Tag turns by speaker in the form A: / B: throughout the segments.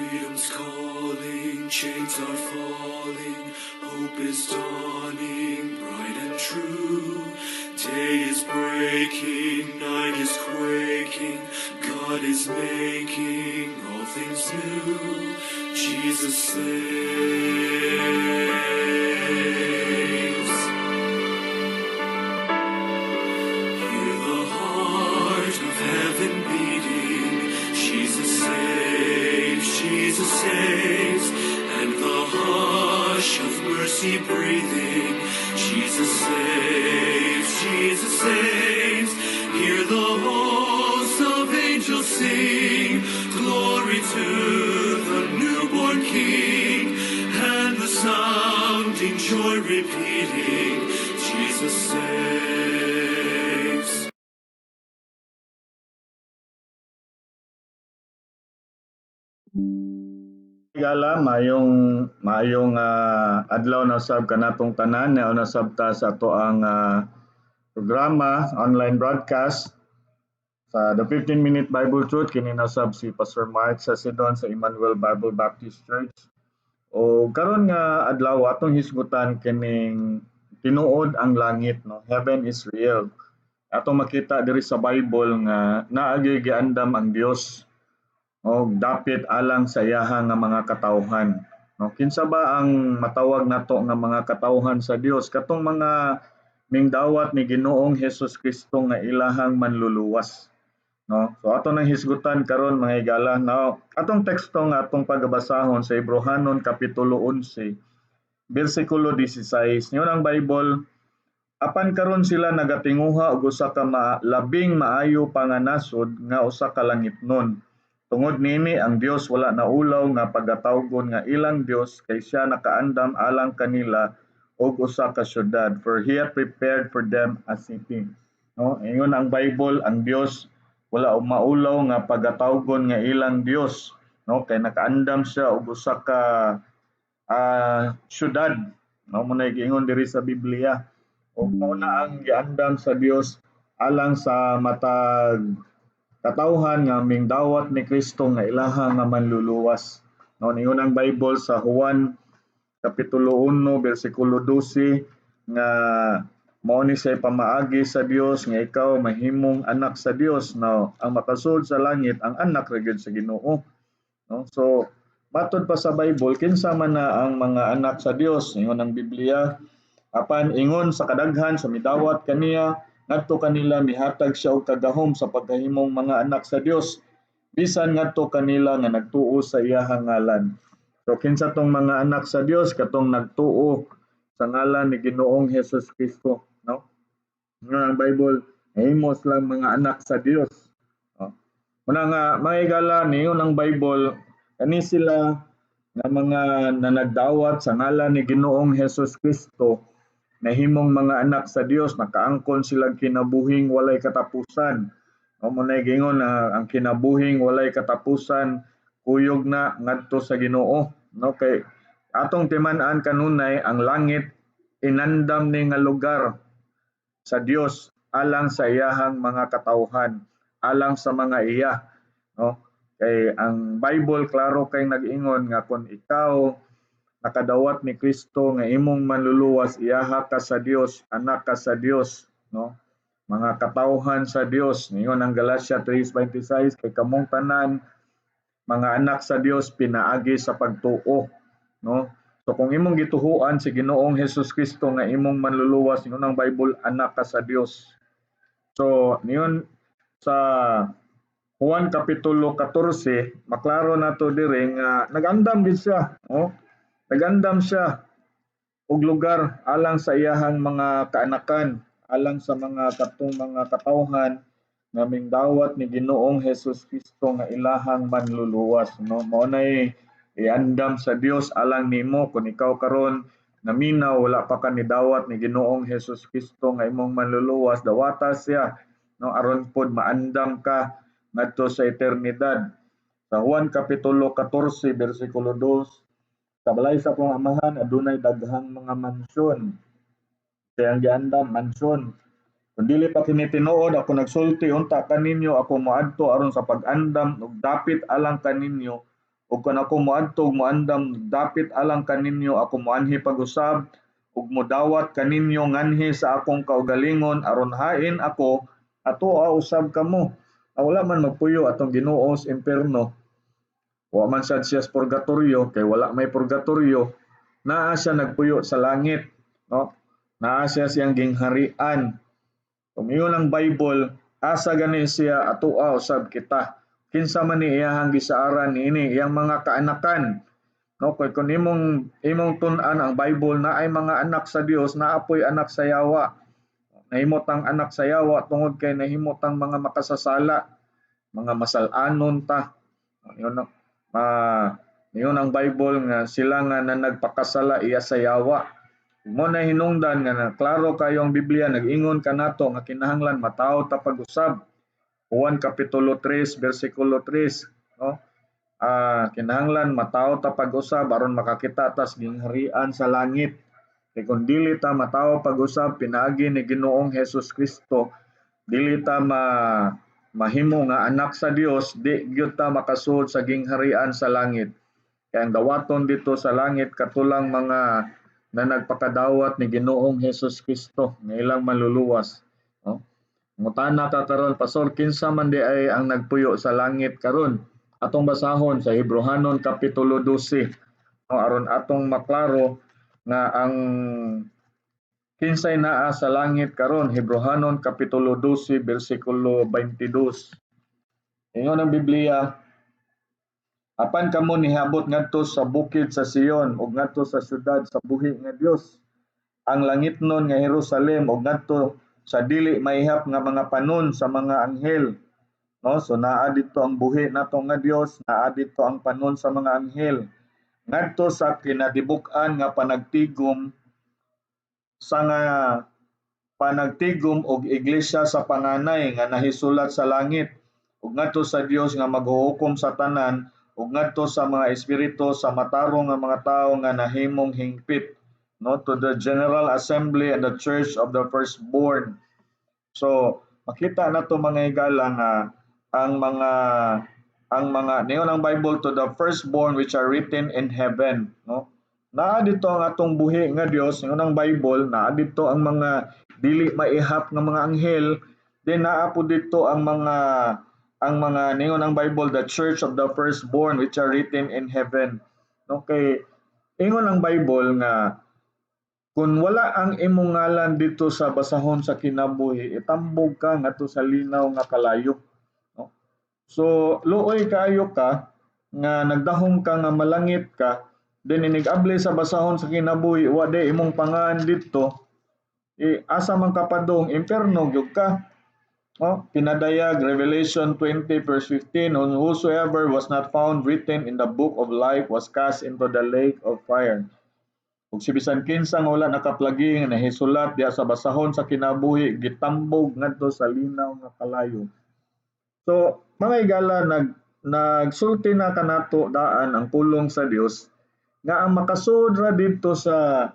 A: Freedom's calling, chains are falling, hope is dawning, bright and true. Day is breaking, night is quaking, God is making all things new. Jesus saves. Hear the heart of heaven beating. Jesus saves, Jesus saves, and the hush of mercy breathing. Jesus saves, Jesus saves. Hear the hosts of angels sing. Glory to the newborn King, and the sounding joy repeating. Jesus saves.
B: Gala, maayong maayong adlaw na sab kanatong tanan na una sab ta sa atoang programa, online broadcast sa The 15 Minute Bible Truth. Kini na sab si Pastor Mark sa Sidon sa Emmanuel Bible Baptist Church. O karon nga adlaw, atong hisgutan kining tinuod ang langit, no? Heaven is real. Atong makita diri sa Bible nga naa gyud giandam ang Dios og dapit alang sa iyaha nga mga katawhan. No, kinsa ba ang matawag nato nga mga katawhan sa Dios? Katong mga mingdawat ni Ginoong Hesus Kristo nga ilahang manluluwas. No? So ato nang hisgutan karon, mga higala. No, atong teksto nga atong pagabasahon sa Hebreohanon kapitulo 11 bersikulo 16. Ingon ang Bible, "Apan karon sila nagatinguha og usa ka labing maayo pa nga nasod, nga usa ka langitnon. Tungod niini ang Dios wala naulaw nga pagatawgon nga ilang Dios, kay siya nakaandam alang kanila og usa ka syudad, for he hath prepared for them a city." No, ingon ang Bible, ang Dios wala maulaw nga pagatawgon nga ilang Dios, no, kay nakaandam siya og usa ka syudad. No, mao na giingon diri sa Biblia. Ug mao na ang giandam sa Dios alang sa matag katawhan nga mingdawat ni Kristo nga ilaha nga manluluwas. No, ningon ang Bible sa Juan kapitulo 1 bersikulo 12 nga mao ni siya pamaagi sa Dios nga ikaw mahimong anak sa Dios. No, ang makasud sa langit ang anak ra gyud sa Ginoo. No, so matod pa sa Bible, kinsa man na ang mga anak sa Dios? Ingon ang Biblia, "Apan ingon sa kadaghan sa midawat kaniya, ngadto kanila mihatag siya og kagahom sa pagkahimong mga anak sa Dios, bisan ngadto kanila nga nagtuo sa iyahang ngalan." So kinsa tong mga anak sa Dios? Katong nagtuo sa ngalan ni Ginoong Hesus Kristo, no? Nga ang Bible, nahimo silang mga anak sa Dios. No? Muna nga mga higala, niingon ang Bible, kani sila nga mga nanagdawat sa ngalan ni Ginoong Hesus Kristo nahimong mga anak sa Dios, nakaangkon silang kinabuhing walay katapusan. No, mao na giingon na ang kinabuhing walay katapusan kuyog na ngadto sa Ginoo, no? Kay atong timan-an kanunay, ang langit inandam ni nga lugar sa Dios alang sa iyahang mga katawhan, alang sa mga iya, no? Kay ang Bible klaro kay nag-ingon nga kon ikaw nakadawat ni Kristo nga imong manluluwas, iyaha ka sa Dios, anak ka sa Dios, no? Mga katawhan sa Dios. Ningon ang Galatia 3:26, kay kamong tanan mga anak sa Dios pinaagi sa pagtuo, no? So kung imong gituhuan si Ginoong Hesus Kristo nga imong manluluwas, ingon ang Bible, anak ka sa Dios. So niyon sa Juan kapitulo 14, maklaro nato diri nga nagandam gid siya, no? Nagandam siya og lugar alang sa iyahang mga kaanakan, alang sa mga katong mga katawhan nga mingdawat ni Ginoong Hesus Kristo nga ilahang manluluwas, no? Mao nay iandam sa Dios alang nimo kung ikaw karon naminaw, wala pa ka nidawat ni Ginoong Hesus Kristo nga imong manluluwas, dawata siya, no, aron pod maandam ka ngadto sa eternidad. Sa Juan kapitulo 14 bersikulo 2, "Sa balay sa akong amahan adunay daghang mga mansyon." Kaya ang giandam mansyon. "Kung dili pa kini tinuod, ako nagsulti unta kaninyo, ako moadto aron sa pag-andam og dapit alang kaninyo Ug kon ako moadto ug moandam dapit alang kaninyo, ako moanhi pag-usab ug modawat kaninyo nganhi sa akong kaugalingon, aron hain ako atoa usab kamo. Ah, wala man magpuyo atong Ginoo sa impierno. Wa man sad siya sa purgatorio kay wala may purgatorio. Naa siya nagpuyo sa langit, no? Naa siya siyang gingharian. Kung ingon ang Bible, asa gani siya, atoa usab kita. Kinsa man ni iyahang gisaaran niini iyang mga kaanakan, no? Kay kun imong tun-an ang Bible, naay mga anak sa Dios, naa poy anak sa yawa. Nahimo tang anak sa yawa tungod kay nahimo tang mga makasasala, mga masal-anon ta. Yun yun ang Bible nga sila nga na nagpakasala iya sa yawa. Mo na hinungdan nga na klaro kayo ang Biblia nag-ingon kanato nga kinahanglan matawo ta pag-usab. Juan kapitulo 3 bersikulo 3, no? Kinahanglan matawo ta pag-usab aron makakita tas gingharian sa langit. Kay kung dili ta matawo pag-usab pinaagi ni Ginoong Hesus Kristo, dili ta mahimo nga anak sa Dios, di gyud ta makasuod sa gingharian sa langit. Kay ang dawaton dito sa langit katulang mga na nagpakadawat ni Ginoong Hesus Kristo nga ilang maluluwas, no? Ngutana ka karon, "Pastor, kinsa man di ay ang nagpuyo sa langit karon?" Atong basahon sa Hebrohanon kapitulo 12, no, aron atong maklaro nga ang kinsay naa sa langit karon. Hebrohanon kapitulo 12 bersikulo 22. Ingon ang Biblia, "Apan kamo nihabot ngadto sa bukid sa Sion ug ngadto sa syudad sa buhi nga Dios, ang langitnon nga Jerusalem, ug ngadto sa dili maihap nga mga panon sa mga anghel." No, so naa didto ang buhi nato nga Dios, naa didto ang panon sa mga anghel. Ngadto sa kinadibuk-an nga panagtigom sa nga panagtigom og iglesia sa panganay nga nahisulat sa langit, ug ngadto sa Dios nga maghuhukom sa tanan, ug ngadto sa mga espiritu sa matarong nga mga tawo nga nahimong hingpit, no, to the general assembly and the church of the firstborn. So makita nato, mga higala, nga ang mga niyon ang Bible, to the firstborn which are written in heaven, no? Naa dito ang atong buhi nga Dios, ingon ang Bible, naa dito ang mga dili maihap nga mga anghel, then naa po dito ang mga ningon ang Bible, the church of the firstborn which are written in heaven. Okay, ingon ang Bible nga kung wala ang imong ngalan dito sa basahon sa kinabuhi, itambog ka ngadto sa linaw nga kalayo. No? So luoy kaayo ka nga nagdahom ka nga malangit ka, then inig-abli sa basahon sa kinabuhi, wa di imong pangalan dito, asa man ka padung? Imperno gyud ka. Oh, pinadayag Revelation 20 verse 15, "And whosoever was not found written in the book of life was cast into the lake of fire." Ug si bisan kinsa nga wala nakaplagi nga nahisulat diha sa basahon sa kinabuhi, gitambog ngadto sa linaw nga kalayo. So, mga higala, nagsulti na kanato daan ang pulong sa Dios nga ang makasud ra didto sa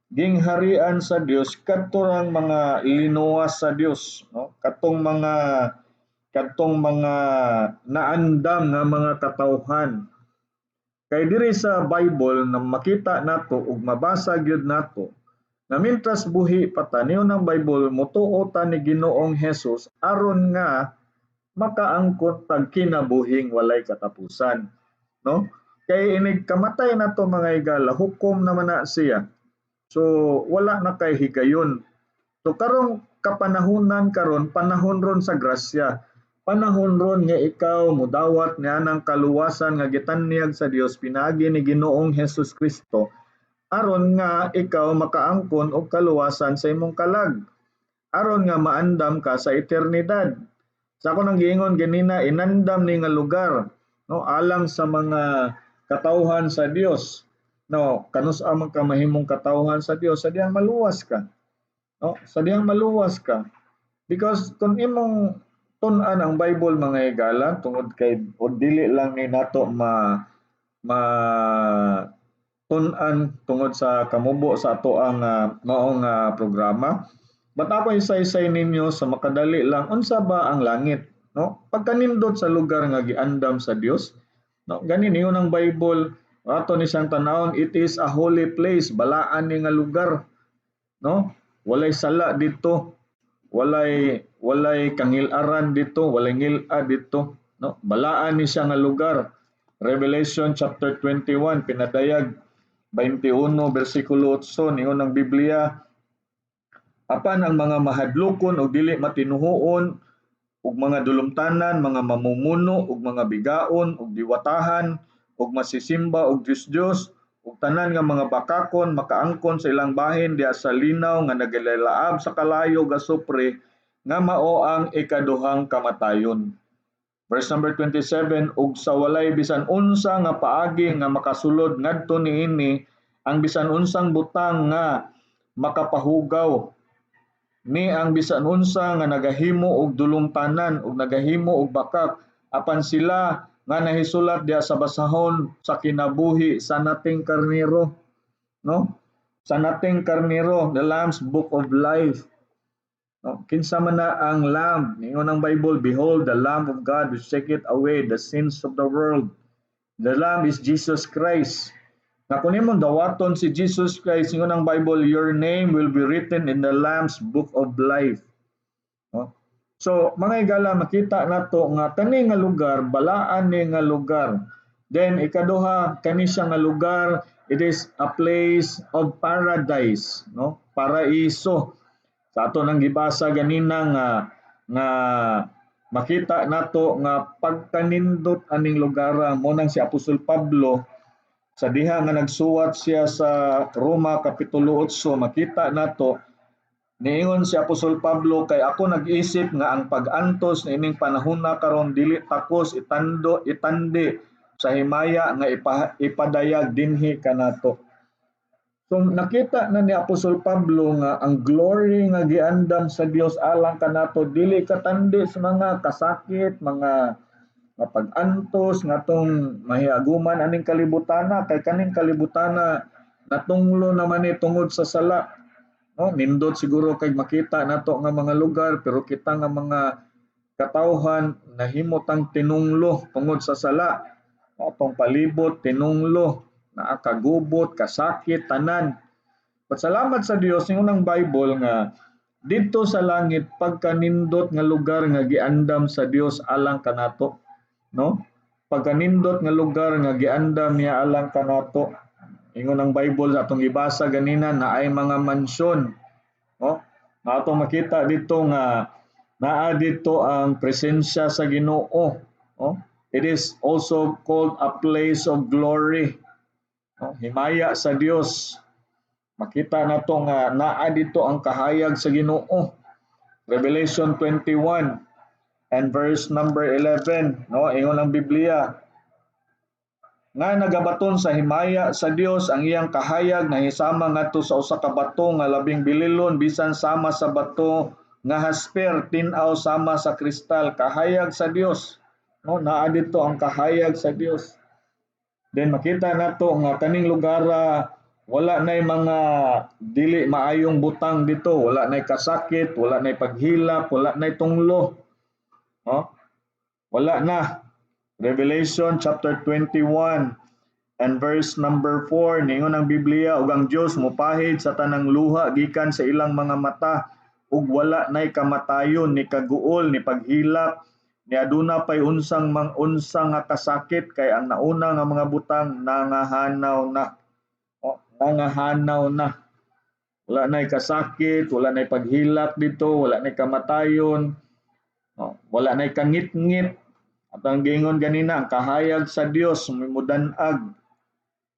B: gingharian sa Dios kadto rang mga linuwas sa Dios, no? Kadtong mga naandam nga mga katawhan. Kay diri sa Bible na makita nato ug mabasa gyud nato nga mintras buhi pa ta, niyon ang Bible, motuo ta ni Ginoong Hesus aron nga makaangkon tag kinabuhing walay katapusan, no? Kay inig kamatay nato, mga higala, hukom naman na siya. So wala na kay higayon. So karong kapanahunan karon, panahon ron sa grasya. Panahon ron nga ikaw mudawat nga ng kaluwasan nga gitanyag sa Dios pinaagi ni Ginoong Hesus Kristo aron nga ikaw makaangkon og kaluwasan sa imong kalag. Aron nga maandam ka sa eternidad. Sa ako nang giingon ganina, inandam ni nga lugar, no, alang sa mga katawhan sa Dios. No, kanus-a man ka mahimong katawhan sa Dios sa diyang maluwas ka. No, sa diyang maluwas ka. Because kung imong tun-an ang Bible, mga higala, tungod kay o dili lang ni nato ma ma tun-an tungod sa kamubo sa ato ang maong programa. But ako isaysay ninyo sa makadali lang unsa ba ang langit, no? Pagkanindot sa lugar nga giandam sa Dios, No, gani niingon ang Bible, ato ni siyang tanawon, it is a holy place, balaan ni nga lugar. No? Walay sala dito, walay kangil-aran dito, walay ngil-a dito, no? Balaan ni siya nga lugar. Revelation chapter 21, pinadayag 21 bersikulo 8, niingon ang Biblia, apan ang mga mahadlokon og dili matinuhoon ug mga dulumtanan, mga mamumuno ug mga bigaon ug diwatahan ug masisimba og Dios-Dios ug tanan nga mga bakakon makaangkon sa ilang bahin diha sa linaw nga nagalaab sa kalayo ug asupre, nga mao ang ikaduhang kamatayon. Verse number 27, ug sa walay bisan unsa nga paagi nga makasulod ngadto niini ang bisan unsang butang nga makapahugaw, ni ang bisan unsa nga nagahimo og dulumtanan ug nagahimo og bakak, apan sila nga nahisulat diha sa basahon sa kinabuhi sa Nating Karnero, no? Sa Nating Karnero, the Lamb's Book of Life. No, kinsa man na ang Lamb? Ningon ang Bible, "Behold the Lamb of God which taketh away the sins of the world." The Lamb is Jesus Christ. Na kung imong dawaton si Jesus Christ, ingon ang Bible, your name will be written in the Lamb's Book of Life. No? So, mga igala, makita nato nga kani nga lugar, balaan ni nga lugar. Then ikaduha, kani siya nga lugar, it is a place of paradise, no? Paraiso. Sa ato nang gibasa ganina nga makita nato nga pagkanindot aning lugara. Mo nang si Apostol Pablo, sa diha nga nagsuwat siya sa Roma kapitulo 8, makita nato niingon si Apostol Pablo, "Kay ako nag-isip nga ang pag-antos niining panahona karon dili takos itando itandi sa himaya nga ipadayag dinhi kanato." So nakita na ni Apostol Pablo nga ang glory nga giandam sa Dios alang kanato dili katandi sa mga kasakit, mga nga pag-antos nga atong mahiaguman aning kalibutana, kay kaning kalibutana natunglo naman ni tungod sa sala. No, nindot siguro kay makita nato nga mga lugar, pero kita nga mga katawhan nahimo tang tinunglo tungod sa sala. Atong palibot tinunglo, naa kagubot, kasakit, tanan. But salamat sa Dios, ingon ang Bible nga didto sa langit pagkanindot nga lugar nga giandam sa Dios alang kanato, no? Pagkanindot nga lugar nga giandam niya alang kanato. Ingon ang Bible sa atong gibasa ganina, naay mga mansyon, no? Na atong makita dito nga naa dito ang presensya sa Ginoo, no? It is also called a place of glory, no? Himaya sa Dios. Makita nato nga naa dito ang kahayag sa Ginoo. Revelation 21 and verse number 11, no? Ingon ang Biblia nga nagabaton sa himaya sa Dios, ang iyang kahayag nahisama ngadto sa usa ka bato nga labing bililon bisan sama sa bato nga hasper, tin-aw sama sa kristal. Kahayag sa Dios, no? Naa dito ang kahayag sa Dios. Then makita nato nga kaning lugara wala nay mga dili maayong butang dito, wala nay kasakit, wala nay paghilak, wala nay tunglo, no? Wala na. Revelation chapter 21 and verse number 4, ningon ang Biblia, ug ang Dios mopahid sa tanang luha gikan sa ilang mga mata, ug wala nay kamatayon, ni kaguol, ni paghilak, ni aduna pay unsang mang unsa nga kasakit, kay ang nauna nga mga butang nangahanaw na. Oh, nangahanaw na. Wala nay kasakit, wala nay paghilak dito, wala nay kamatayon, oh, wala nay kangitngit. At ang giingon ganina, ang kahayag sa Dios mudanag.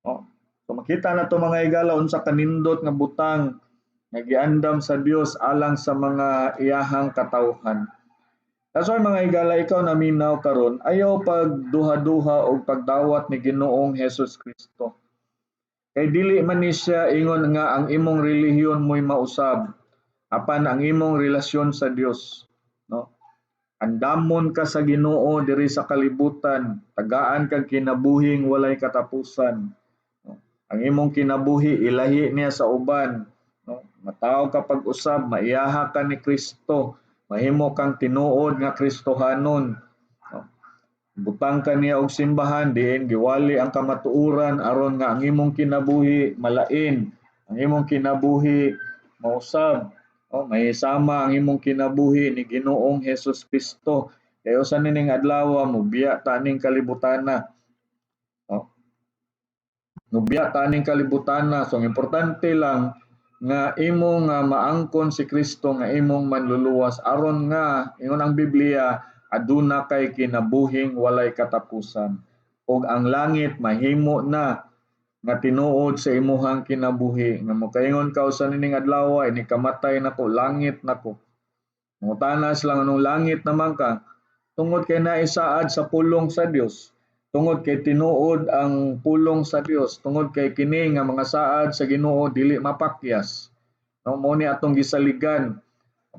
B: Oh, so makita na to, mga igala, unsa kanindot nga butang nga giandam sa Dios alang sa mga iyahang katawhan. That's why, mga igala, ikaw naminaw karon, ayaw pagduha-duha og pagdawat ni Ginoong Hesus Kristo. Kay dili man ni siya ingon nga ang imong relihiyon mo'y mausab, apan ang imong relasyon sa Dios, no? Andamon ka sa Ginoo diri sa kalibutan, tagaan kag kinabuhing walay katapusan. No? Ang imong kinabuhi ilahi niya sa uban, no? Matawo ka pag-usab, maiyaha ka ni Kristo, mahimo kang tinuod nga Kristohanon. No? Butang ka niya og simbahan diin giwali ang kamatuoran aron nga ang imong kinabuhi malain, ang imong kinabuhi mausab, oh, may sama ang imong kinabuhi ni Ginoong Hesus Kristo. Kay usa nining adlaw mobiya ta ning kalibutana. Oh. Mobiya ta ning kalibutana. So ang importante lang nga imo nga maangkon si Kristo nga imong manluluwas aron nga ingon ang Biblia aduna kay kinabuhing walay katapusan ug ang langit mahimo na nga tinuod sa imuhang kinabuhi nga mokaingon ka usa nining adlaw ini kamatay nako langit nako. Mangutana sila nganong langit naman ka tungod kay naisaad sa pulong sa Dios, tungod kay tinuod ang pulong sa Dios, tungod kay kini nga mga saad sa Ginoo dili mapakyas. No, mo ni atong gisaligan.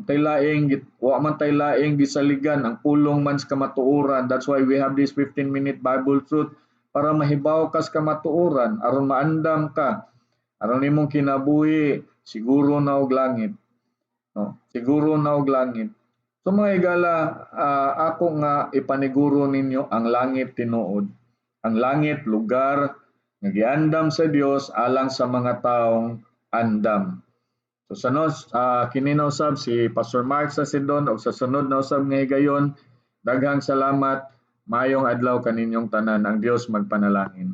B: Tay laing wa man tay laing gisaligan ang pulong man sa kamatuoran. That's why we have this 15-minute Bible truth para mahibaw ka sa kamatuoran aron maandam ka aron imong kinabuhi siguro na og langit. No, siguro na og langit. So mga higala, ako nga ipaniguro ninyo ang langit tinuod. Ang langit lugar nga giandam sa Dios alang sa mga taong andam. So sa nos, kini na usab si Pastor Mark sa Sidon og sa sunod na usab nga higayon. Daghang salamat. Maayong adlaw kaninyong tanan. Ang Dios magpanalangin.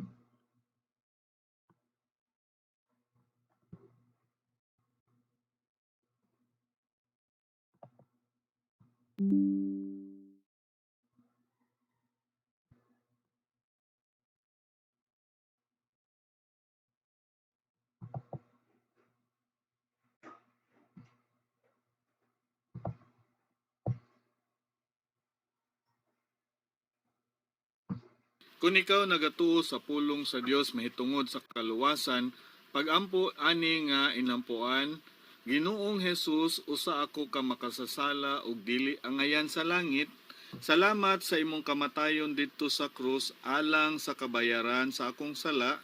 B: Kung ikaw nagatuo sa pulong sa Dios mahitungod sa kaluwasan, pagampo ani nga inampuan, Ginoong Hesus, usa ako ka makasasala ug dili angayan sa langit. Salamat sa imong kamatayon didto sa krus alang sa kabayaran sa akong sala.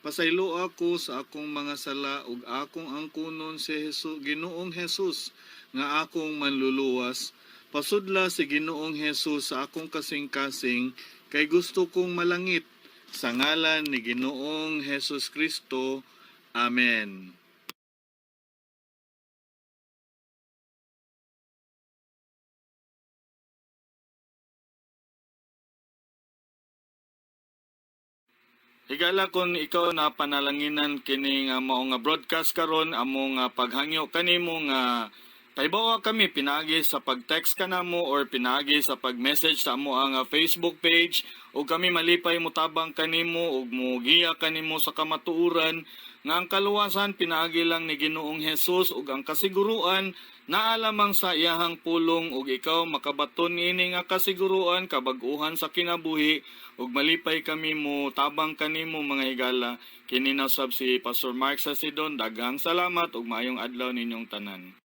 B: Pasaylo ako sa akong mga sala ug akong angkunon si Hesus, Ginoong Hesus nga akong manluluwas. Pasudla si Ginoong Hesus sa akong kasing-kasing kay gusto kong malangit. Sa ngalan ni Ginoong Hesus Kristo. Amen. Higala kon ikaw na panalanginan kini nga mao nga broadcast karon amo nga paghangyo kanimo nga pahibawa kami pinaagi sa pag-text kanamo or pinaagi sa pag-message sa amo ang Facebook page ug kami malipay motabang kanimo ug mogiya kanimo sa kamatuoran nga ang kaluwasan pinaagi lang ni Ginoong Hesus ug ang kasiguruan naa lamang sa iyahang pulong ug ikaw makabaton niini nga kasiguruan kabag-uhan sa kinabuhi ug malipay kami mo tabang kanimo mga higala. Kini na sab si Pastor Mark Sasidon. Daghang salamat ug maayong adlaw ninyong tanan.